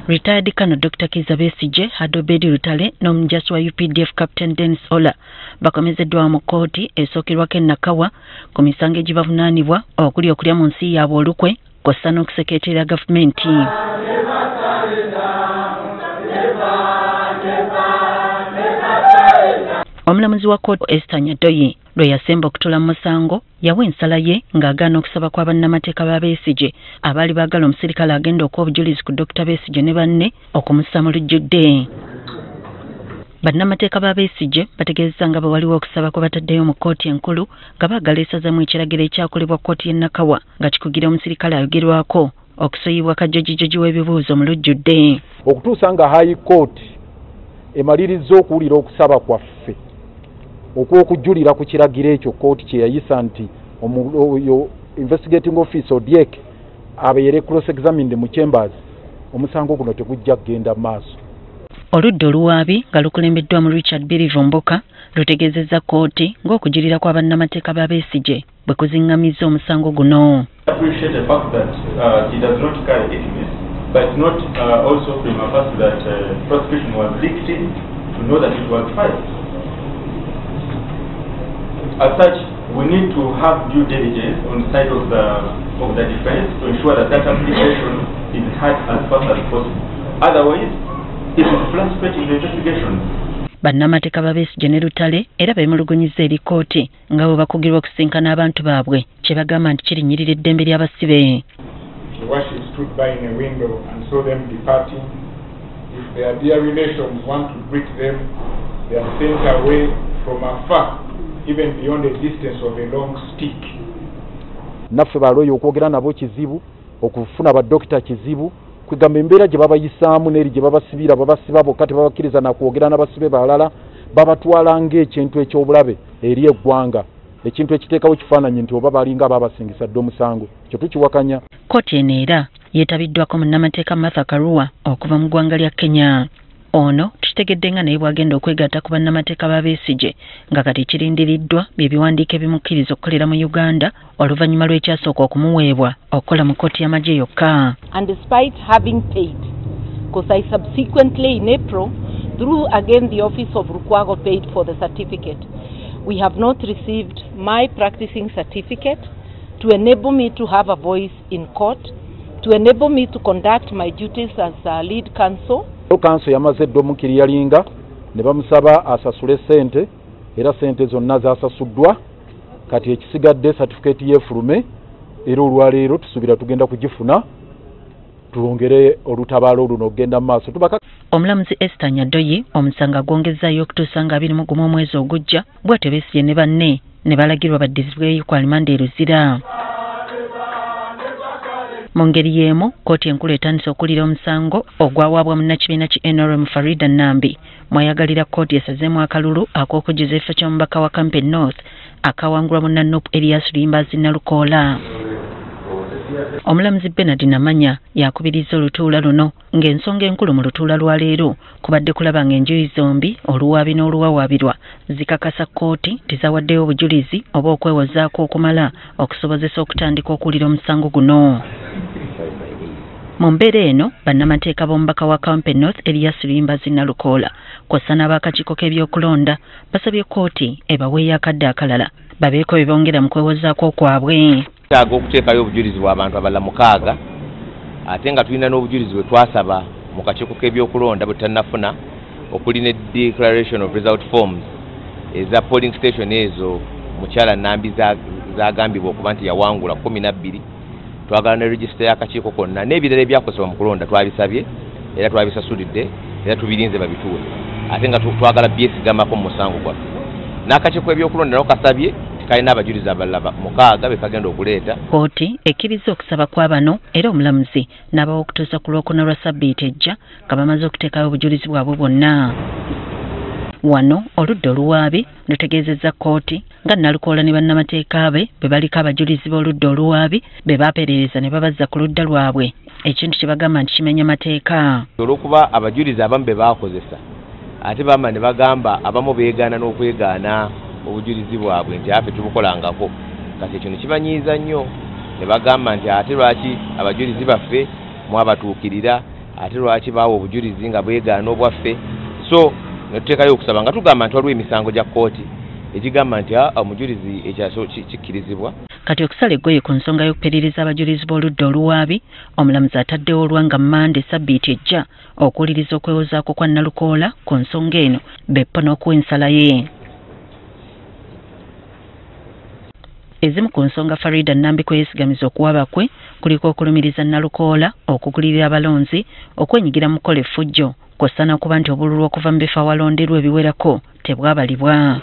Retired Colonel Dr. Kizza Besigye, Obed Lutale n'omujasi wa UPDF Captain Dennis Ola bakomezeddwa mu kkooti esookerwako e Nakawa ku misango egibavunaanibwa okuli okulya mu nsi yaabwe olukwe kw'ossa n'okusekeeterera gavumenti. Omulamuzi wa kkooti Esther Nyadoyi lwe yasemba okutuula mu musango yawa ensala ye ng'agaana okusaba kwa bannamateeka ba Besigye abaali baagala omusirikale agenda okuwa obujulizi ku Dr. Besigye ne banne okumussa mu lujjudde. Bannamateeka ba Besigye bategeezezza nga bwe waliwo okusaba kwe bataddeyo mu kkooti enkulu nga baagala esazamu ekiragiro ekyakolebwa kkooti y'e Nakawa nga kikugira omusirikale ayogerwako okusoyibwa kajjojijoji w'ebibuuzo mu lujjudde. Okutuusa nga High Court emalirizza okuwulira okusaba kwaffe okw'okujulira ku kiragiro ekyo kkooti kye yayisa nti oyo investigating officer Odyek abeere cross examined mu chambers, omusango guno tegujja kugenda maaso. Oludda oluwaabi nga lukulembeddwa mu Richard Birivumbuka lutegeezezza kkooti ng'okujulira kwa bannamateeka ba Besigye bwe kuziŋŋamizza omusango guno. Appreciate the fact that he does not carry enemies, but not also prima facie that prosecution was linked in to know that it was filed. As such, we need to have due diligence on the side of the defense to ensure that that application is heard as fast as possible. Otherwise, it is frustrating the investigation. Bannamateeka ba Besigye ne Lutale era beemulugunyizza eri kkooti nga bwe bakugirwa okusinkana abantu baabwe kye bagamba nti kirinnyirira eddembe ly'abasibe. Kiwashi stood by in a window and saw them departing. If their dear relations want to greet them, they are sent away from afar, even beyond the distance of a long stick. Naffe balooya okwogera nabo kizibu, okufuna badokita kizibu, kwegamba embeera gye babayisaamu n'eri gye babasibira babasiba bokka tebabakkiriza na kwogera n'abasibe balala, babatwala ng'ekintu eky'obulabe eri eggwanga, ekintu ekiteekawo ekifaananyi nti oba balinga babasingisa dda omusango, kyo tukiwakanya. Kkooti eno era yeetabiddwako munnamateeka Martha Karua okuva mu ggwanga lya Kenya. Ono tukitegedde nga naye bw'agenda okwegatta ku bannamateeka ba Besigye nga kati kirindiriddwa bye biwandiiko ebimukkiriza okukolera mu Uganda oluvannyuma lw'ekyasooka okumuweebwa okukola mu kkooti y'amagye yokka. And despite having paid, because I subsequently in April, through again the office of Lukwago paid for the certificate, we have not received my practicing certificate to enable me to have a voice in court, to enable me to conduct my duties as a lead counsel. Kanso yamaze dda omukiriyalinga ne bamusaba asasule ssente era ssente zonna zaasasuddwa, kati ekisigadde satifikeeti yeefulume era olwaleero tusuubira tugenda kugifuna tulongere olutabaalo oluno okugenda mu maaso. Omulamuzi Esther Nyadoyi omusango agwongezzaayo okutuusa nga 21 omwezi ogujja bw'atyo Besigye ne banne ne balagirwa baddizibweyo ku alimanda e Luzira. Mu ngeri y'emu kkooti enkulu etandise okuwulira omusango ogwawaabwa munnakibiina ki NRM Farida Nambi mwayagalira kkooti esazeemu akalulu ak'okujjuza ekifo ky'omubaka wa Kampi North akawangulwa munna NUP Erias Luyimbazi Nalukoola. Omulamuzi Bernard Namanya yakubirizza olutuula luno ng'ensonga enkulu mu lutuula lwa leero kubadde kulaba ng'enjuyi zombi oluwaabi n'oluwawaabirwa zikakasa kkooti nti zawaddeyo obujulizi oba okwewozaako okumala okusobozesa okutandika okuwulira omusango guno. Mu mbeera eno bannamateeka b'omubaka wa Kampi North Erias Luyimbazi Nalukoola kw'ossa n'ab'akakiiko k'ebyokulonda basabye kkooti ebaweeyo akadde akalala babeeko bye bongera mu kwewozaako kwabwe. Twetaaga okuteekayo obujulizi bw'abantu abalala 6 ate nga tulina n'obujulizi bwe twasaba mu kakiiko k'ebyokulonda bwe tutannafuna okuli ne declaration of result forms eza polling station ezo mukyala Nambi zagambibwa okuba nti yawangula 12. Twagala ne register y'akakiiko konna n'ebirala ebyakozesebwa mu kulonda twabisabye era twabisasulidde era tubirinze babituwe, ate nga twagala byesigamako mu musango gwaffe. N'akakiiko k'ebyokulonda nako kasabye kalina abajulizi abalala 6 be kagenda okuleeta. Kkooti ekkiriza okusaba kwa bano era omulamuzi n'abawa okutuusa ku Lwokuna lwa ssabbiiti ejja nga bamaze okuteekayo obujulizi bwabwe bwonna. Wano oludda oluwaabi lutegeezezza kkooti nga Nalukoola ne bannamateeka be bwe baliko abajulizi b'oludda oluwaabi be baaperereza ne babazza ku ludda lwabwe, ekintu kye bagamba nti kimenya mateeka. Olw'okuba abajulizi abamu be baakozesa ate bama ne bagamba abamu beegaana n'okwegaana obujulizi bwabwe nti affe tubukolangako, kati ekyo ne kibanyiiza nnyo ne bagamba nti ate lwaki abajulizi baffe mwabatuukirira Ate lwaki baawa obujulizi nga bwegaana obwaffe? So ne tuteekayo okusaba nga tugamba nti waliwo emisango gya kkooti egigamba nti omujulizi ekyaso kikkirizibwa. Kati okusala eggoye ku nsonga y'okuperereza abajulizi b'oludda oluwaabi, omulamuzi ataddewo olwanga Mmande sabbiiti ejja okuwuliriza okwewozaako kwa Nalukoola ku nsonga eno beppo n'okuwa ensala ye. Ezimu ku nsonga Farida Nambi kwe yeesigamiza okuwaba kwe kuliko okulumiriza Nalukoola okugulirira abalonzi, okwenyigira mu kukola effujjo, kw'ossa n'okuba nti obululu okuva mu bifo awalonderwa ebiwerako tebwabalibwa.